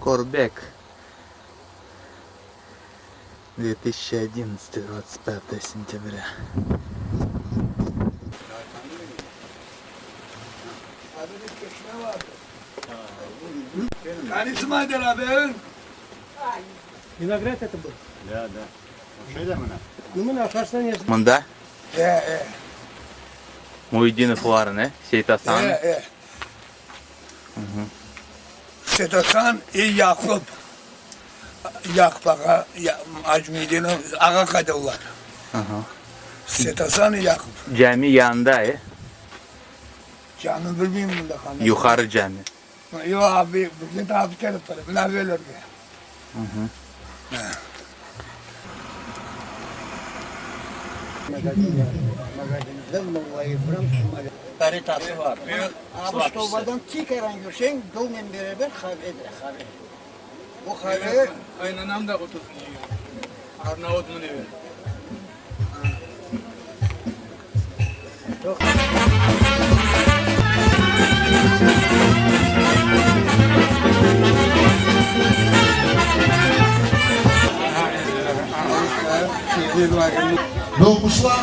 Körbek. 2011, 25 sentâbrâ. Mında Muidinovlarnı, ne? Seytasan. Seytasan i Yaqup. Yaqup ağa, Acmidinov ağa qadınlar. Seytasan i Yaqup. Cami yanında, e? Cami bilmeyim mında qanday. Yuqarı cami. Yoq abi, bizge daa bir tarafta, mına böyle. Doğmuşlar,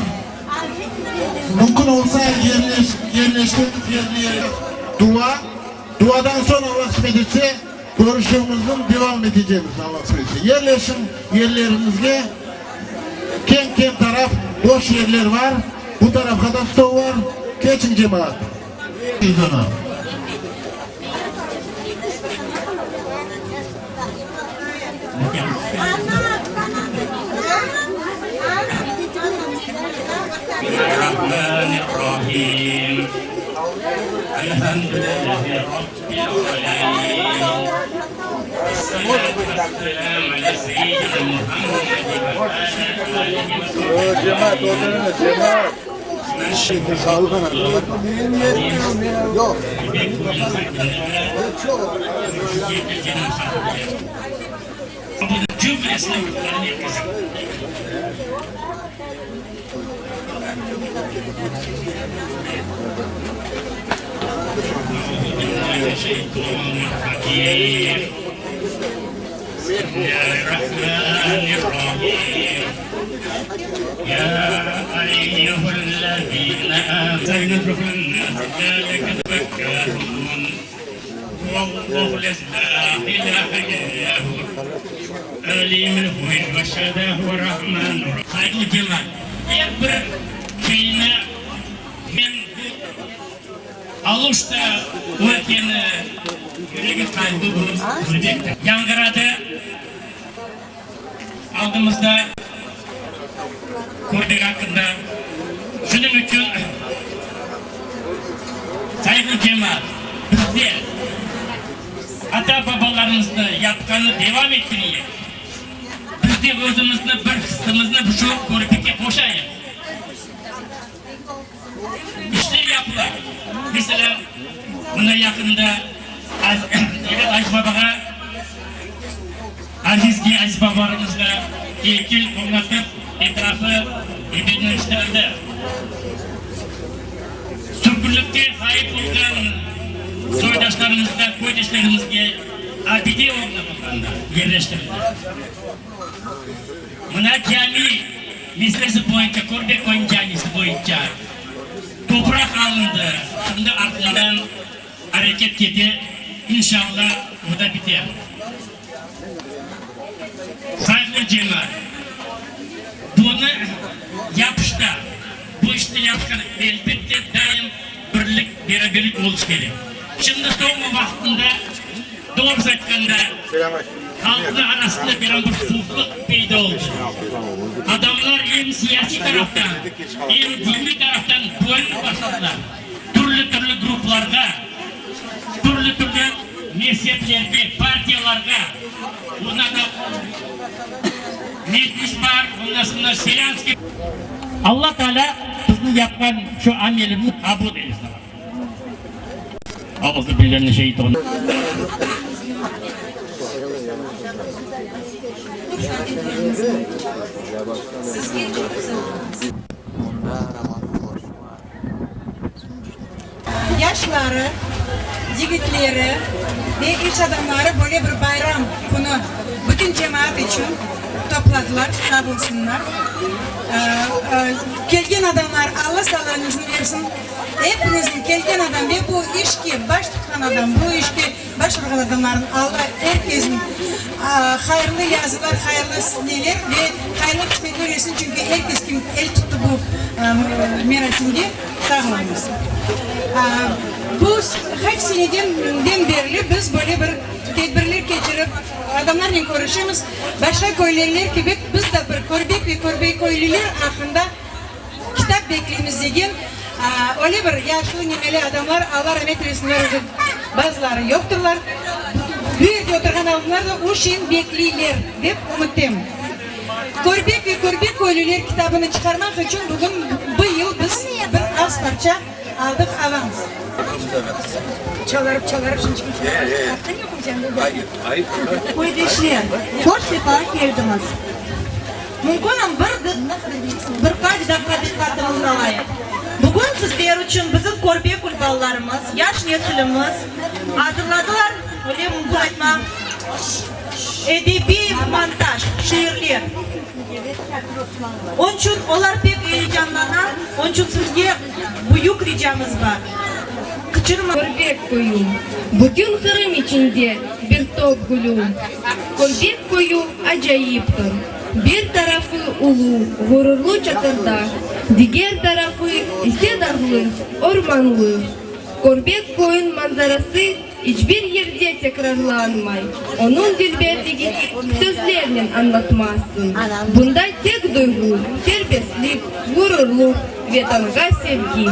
mümkün olsa yerleştiğimiz yerlere dua, duadan soñ Allah qısmet etse, körüşüvimizni devam etecemiz, Allah qısmet etse. Yerleşiñ yerleriñizge, keñ-keñ taraf boş yerler var, bu tarafqa da stol var, keçiñ cemaat. Sayğılı cemaat, er bir köyni men bu Aluşta ötkeni yüregi qalbi bir yañğıradı. Aldımızda Körbek aqqında. Şunıñ içün, sayğılı cemaat, bizler ata-babalarımıznı yapqanı devam ettireyik. Biz de özümizni bir hissimizni şu Körbekke qoşayıq. İşler yapıla. Meselâ, mına yaqında Aziz babağa, Azizge, aziz babalarımızğa eykel ornatıp, etrafı ebedinleştirildi. Sürgünlikte ğayıp olğan soydaşlarımızğa, köydeşlerimizge abide ornatılğandı, yerleştirildi. Mına cami meselesi boyunca, Körbek köyüniñ camisi boyunca topraq alındı, şimdi artından areket kete, inşalla, o da biter. Sayğılı cemaat, bunı yapışta, bu işni yapqan, elbette, daim birlik, beraberlik oluş kerek. Şimdi soñu vaqtında, doğrusı aytqanda, Halqlar arasında bir an bir suvuqlıq peyda oldı. Adamlar em siyasiy taraftan, em diniy taraftan bölünip başladılar. Türlü-türlü gruplarğa, türlü-türlü mezheplerge, partiyalarğa. Ondan da Meclis bar, ondan soñra Selânskiy. Alla Taalâ bizni yapqan şu amelimizni qabul eylesin. Yaşları, yigitleri ve iş adamları böyle bir bayram. Bunı bütün cemaat içün topladılar, sağ olsunlar. Kelgen adamlar Alla sağlığıñıznı bersin. Epiñizniñ, kelgen adam ve bu işke baş tutqan adam, bu işke baş urğan adamlarnıñ Alla er kesniñ hayırlı yazılar, hayırlı neler ve hayırlı qısmetler bersin, çünki er kes kim el tuttı bu merasimge, sağ oluñız. Bu qaç seneden berli biz böyle bir tedbirler keçirip, adamlarnen körüşemiz. Başqa köylüler kibi biz de bir Körbek ve körbekköylüler aqqında kitap bekleymiz degen öyle bir yaşlı nemeli adamlar, Alla ramet eylesinler, uje bazıları yoqtırlar, bu yerde oturğan adamlar da o şeyni bekleyler, dep ümüttem. Körbek ve körbekköylüler kitabını çıqarmaq içün bugün, bu yıl biz bir az parça aldıq avans. Köydeşler, hoş sefa keldiñiz! Mümkünim bir bir qaç daqqa diqqatıñıznı alayım. Bugün sizler içün bizim Körbekül balalarımız, yaş nesilimiz azırladılar, öyle mümkün aytmaq, edebiy montaj, şiirler. Onıñ içün olar pek eyecanlana, onıñ içün sizge büyük ricamız bar, qıçırmañız. Körbek köyü, bütün Qırım içinde bir top gülü. Körbek köyü acayiptir. Bir tarafı ulu, ğururlı Çatırdağ, diger tarafı ise dağlıq, ormanlıq. Körbek köyüñ manzarası iç bir yerde tekrarlanmay, onıñ dilberligini sözlernen añlatmazsıñ. Bunda tek duyğu, serbestlik, ğururluq, Vetanğa sevgi.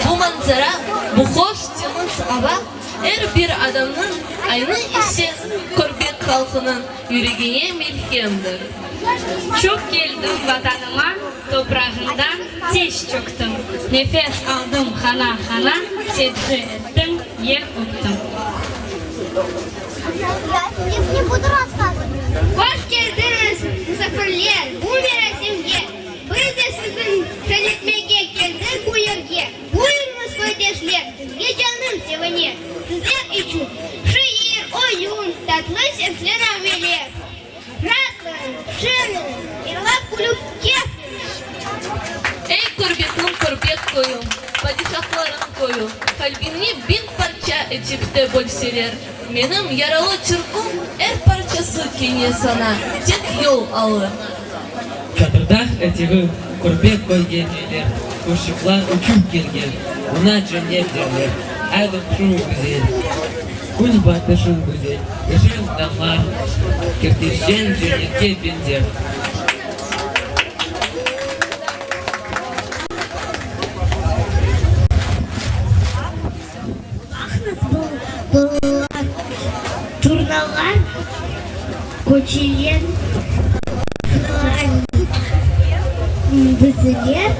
Bu manzara, bu hoş, temiz ava er bir adamnıñ, aynı ise Körbek halqınıñ yüregine melhemdir. Çoq keldim Vatanıma, toprağından tez çöktim, Nefes aldım hana-hana, secde ettim, yer öptim. Hoş keldiñiz, musafirler, bu merasimge! Biz de sizni şenletmege keldik bu yerge. Buyurıñız, köydeşler, sizge canım sevine. Sizler içün şiir, oyun, tatlı sesli nağmeler. Raatlanıñ, şenleniñ, yırlap külüp kefleniñ. Ey Körbekniñ Körbek köyü, padişahlarıñ köyü, qalbimni biñ parça etip de bölseler, menim yaralı çırqım er parçası kene saña tek yol alır. Çatırdağ eteği Körbek köyge deyler, Quşçıqlar uçup kelgen, Buña cennet derler. Aylıq şu güzel, Kün batışı güzel, Yeşil dağlar kertişken Cennetke beñzer. Baqıñız, balalar, turnalar köçeler, bizler.